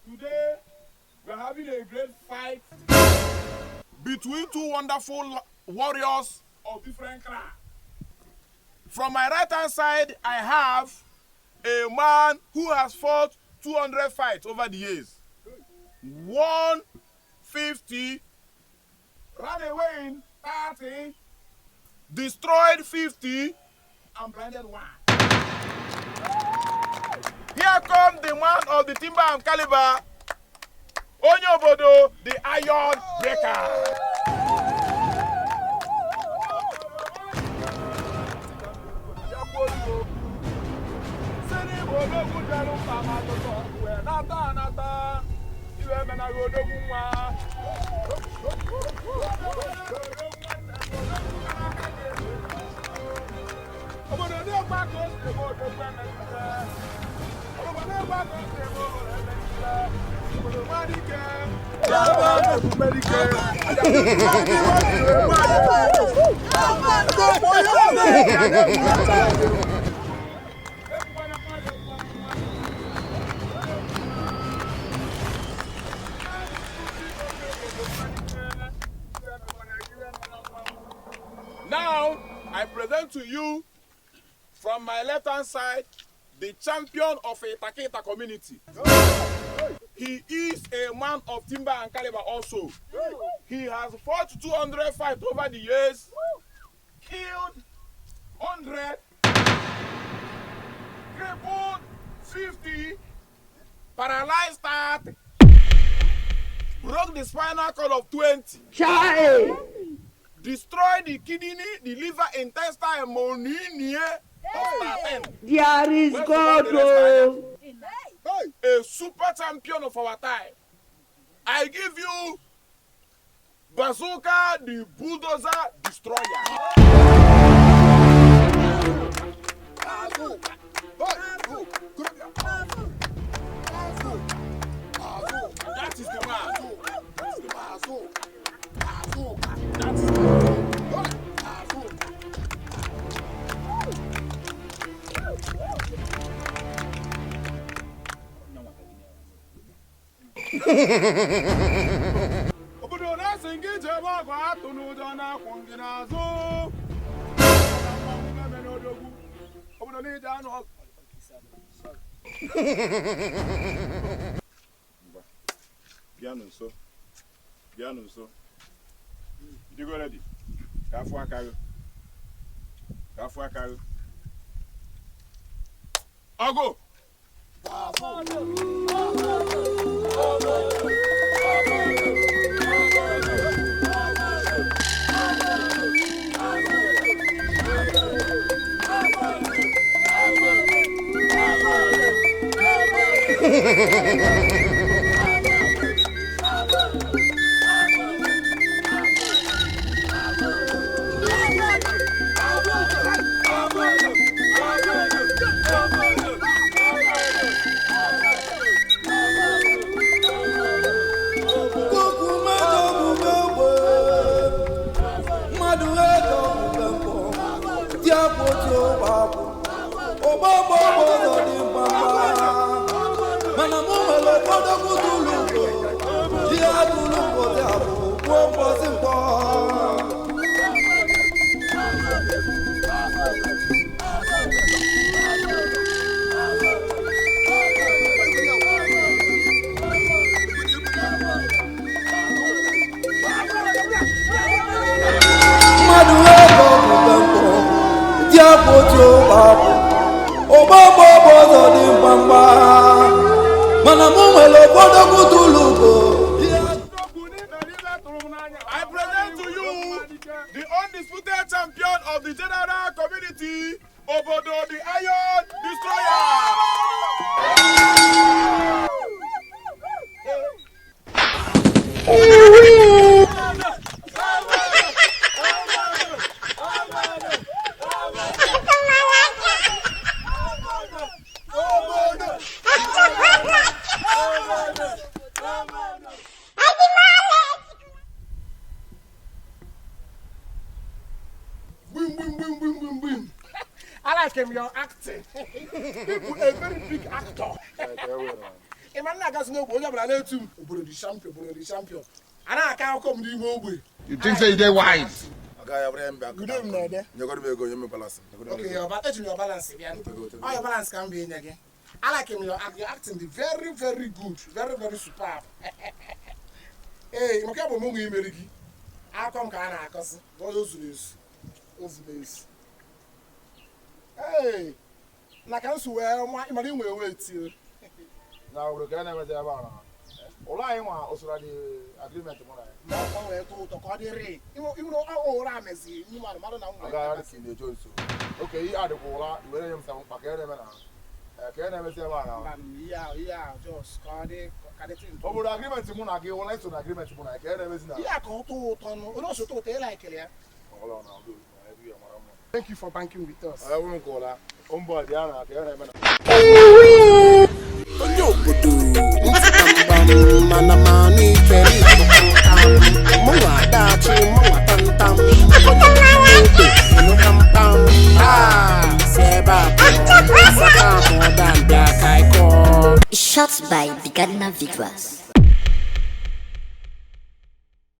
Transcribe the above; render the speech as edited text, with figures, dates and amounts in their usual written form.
Today, we're having a great fight between two wonderful warriors of different class. From my right hand side, I have a man who has fought 200 fights over the years. 150, ran away in 30, destroyed 50, and blinded 1. Here comes the man of the timber and caliber, Onye Obodo, the iron breaker. Now, I present to you, from my left-hand side, the champion of a Taketa community. He is a man of timber and caliber also. He has fought 200 fights over the years, killed 100, crippled 50, paralyzed 30, broke the spinal cord of 20. Child. Destroy the kidney, the liver, intestine, and money of 10. There is God. Oh. A super champion of our time. I give you Bazooka, the bulldozer destroyer. That is the man. That is the Bazooka. That is the man. Obodo na singi jebe ọgụ atụ n'ụjọ na-akwụ gị n'azụ. Obodo n'ije anụ ọgụ. Bịanụ nso. Bịanụ nso. Digo ready. Ka afọ aka gị. Ka afọ aka gị. Ọgụ. I present to you the undisputed champion of the general community, Obodo the Iron Destroyer. I like him, your acting. People, a very big actor. ịma nna agazi n'ogbe onye ọbụla na-etu m obodo dị champion a na-aka akụkọ m n'ihu ogbe. You think say you dey wise? Udo m na-ede. Eji m your balance bịa. All your balance ka m bụ enye gị. I like him, your acting the very, very good, very, very superb. Hey, maka bụ mụ imeri gị. Akọ m ka a na-akọsị. O zuru ezu. Hey, na ka nsu wee nwa ịmara inwe wait. Na obodo ka na-emezi ebe a na. Ụlọ anyị nwa osoro dị agreement mụ na ya. Ma ọ wee tụ ụtọ ka ọ dịrị. Ịmụ ọ ụra amezi ndị mmadụ na nwa. Aga ya si na-ejo nso. Okay, ihe adịkwa ụla iwere nye m sa mkpa ka na-eme na. Ka na-emezi ebe a na. Yeah, just ka ọ dị ka dị tin. Obodo agreement mụ na gị ụlọ iso na agreement mụ na ka na-emezi na. Ya ka ọ tụ ụtọ nụ. Onye ọsọ tụ ụtọ ịla ekele ya. Ọlọ na odo na ebi ya mara mma. Thank you for banking with us. Ọ bụrụ nke ụla. Ombo dị ana ka na-eme na. Onye obodo ntị mana mani ike mụnwa dachi mụnwa tantam onye obodo nụ kampam si ebe a pụọ asaka ahụ ọda mbịa ka ịkọ. Shot by the Ghana Victors.